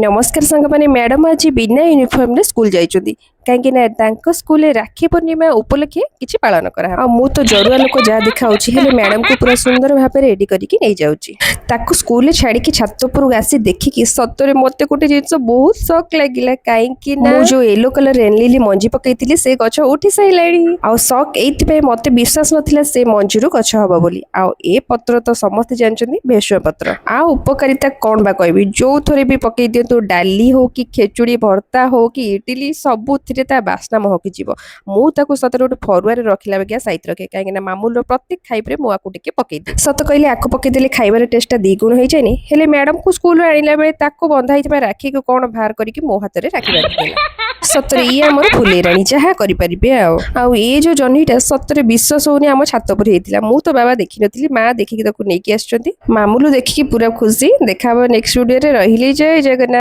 ନମସ୍କାର ସାଙ୍ଗମାନେ। ମ୍ୟାଡ଼ାମ ଆଜି ବିନା ୟୁନିଫର୍ମରେ ସ୍କୁଲ ଯାଇଛନ୍ତି, କାହିଁକି ନା ତାଙ୍କ ସ୍କୁଲରେ ରାକ୍ଷୀ ପୂର୍ଣ୍ଣିମା ଉପଲକ୍ଷେ କିଛି ପାଳନ କରାହେବ। ଆଉ ମୁଁ ତ ଜରୁଆ ଲୋକ ଯାହା ଦେଖାଉଛି, ହେଲେ ମ୍ୟାଡ଼ାମକୁ ପୁରା ସୁନ୍ଦର ଭାବରେ ରେଡି କରିକି ନେଇଯାଉଛି। ତାକୁ ସ୍କୁଲରେ ଛାଡ଼ିକି ଛାତ ଉପରକୁ ଆସି ଦେଖିକି ସତରେ ମତେ ଗୋଟେ ଜିନିଷ ବହୁତ ସକ୍ ଲାଗିଲା, କାହିଁକି ନା ମୁଁ ଯୋଉ ୟେଲୋ କଲର ରେନଲିଲି ମଞ୍ଜି ପକେଇଥିଲି, ସେ ଗଛ ଉଠି ସାରିଲାଣି। ଆଉ ସକ୍ ଏଇଥିପାଇଁ, ମତେ ବିଶ୍ୱାସ ନଥିଲା ସେ ମଞ୍ଜିରୁ ଗଛ ହବ ବୋଲି। ଆଉ ଏ ପତ୍ର ତ ସମସ୍ତେ ଜାଣିଛନ୍ତି, ଭେସୁଆ ପତ୍ର। ଆଉ ଉପକାରିତା କଣ ବା କହିବି? ଯୋଉଥିରେ ବି ପକେଇ ଦିଅନ୍ତୁ, ଡାଲି ହଉ କି ଖେଚୁଡ଼ି, ଭର୍ତ୍ତା ହଉ କି ଇଟିଲି, ସବୁଥିରେ ତା ବାସ୍ନା ମହକି ଯିବ। ମୁଁ ତାକୁ ସତରେ ଗୋଟେ ଫରୁଆରେ ରଖିଲା ବାଗିଆ ସାଇତି ରଖେ, କାହିଁକି ନା ମାମୁଲର ପ୍ରତ୍ୟେକ ଖାଇବାରେ ମୁଁ ଆକୁ ଟିକେ ପକେଇଦିଏ। ସତ କହିଲେ ଆକୁ ପକେଇଦେଲେ ଖାଇବାର ଟେଷ୍ଟଟା ଦ୍ୱିଗୁଣ ହେଇଯାଏନି? ହେଲେ ମ୍ୟାଡ଼ାମକୁ ସ୍କୁଲରୁ ଆଣିଲା ବେଳେ ତାକୁ ବନ୍ଧା ହେଇଥିବା ରାକ୍ଷୀକୁ କଣ ବାହାର କରିକି ମୋ ହାତରେ ରାକ୍ଷୀ ବାନ୍ଧିଦେଲା। ସତରେ ଇଏ ଆମର ଫୁଲେଇ ରାଣୀ, ଯାହା କରିପାରିବେ। ଆଉ ଆଉ ଏ ଯୋଉ ଜହ୍ନିଟା, ସତରେ ବିଶ୍ୱାସ ହଉନି, ଆମ ଛାତ ଉପରେ ହେଇଥିଲା। ମୁଁ ତ ବାବା ଦେଖିନଥିଲି, ମା ଦେଖିକି ତାକୁ ନେଇକି ଆସିଛନ୍ତି। ମାମୁଲୁ ଦେଖିକି ପୁରା ଖୁସି। ଦେଖା ହବ ନେକ୍ସଟ ଭିଡିଓରେ। ରହିଲି, ଜୟ ଜଗନ୍ନାଥ।